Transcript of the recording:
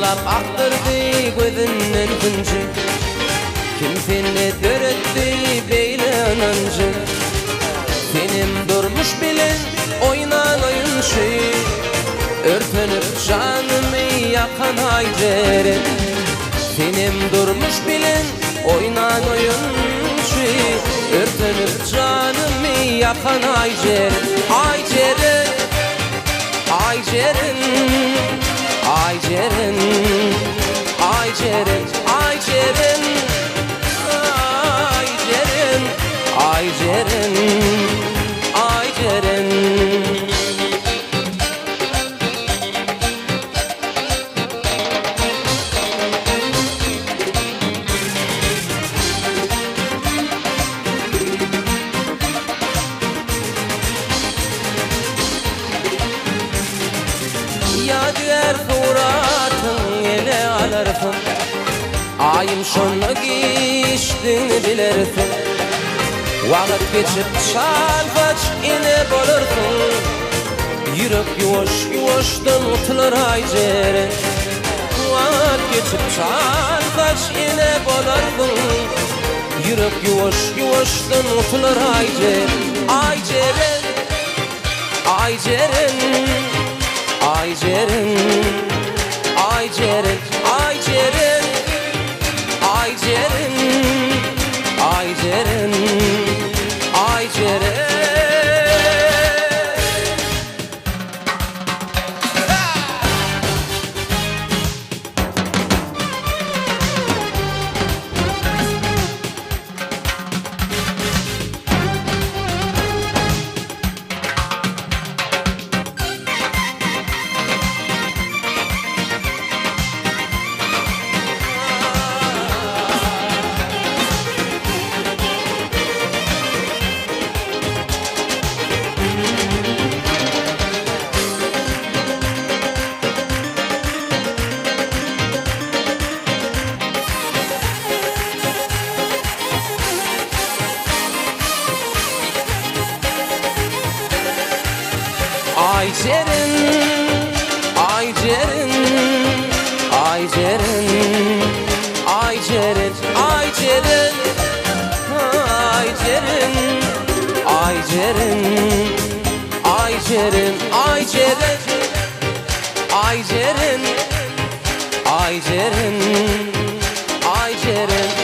Şaglap akdyrdy gözünden hünji. Kim sende döretdi beýle ynanjy? Senem durmuş bilen oýnan oýunçy. Örtenip janymy ýakan Aýjeren. Senem durmuş bilen oýnan oýunçy. Örtenip janymy ýakan Aýjeren. Aýjeren! Aýjeren! Aýjeren! Aýjeren! Aýjeren! Aýjeren! Aýjeren! Aýjeren! Ýadygär suratyň ele alarsyň, Aýym şonda giçdigini bilersiň. Wagt geçip çal saç ene bolarsyň, Ýürek ýuwaş-ýuwaşdan gutular Aýjeren. Wagt geçip çal saç ene bolarsyň, Ýürek ýuwaş-ýuwaşdan gutular Aýjeren. Aýjeren! Aýjeren! Aýjeren! Aýjeren! Aýjeren! Aýjeren! Aýjeren! Aýjeren! Aýjeren, Aýjeren, Aýjeren, Aýjeren, Aýjeren, Aýjeren, Aýjeren, Aýjeren, Aýjeren, Aýjeren, Aýjeren, Aýjeren.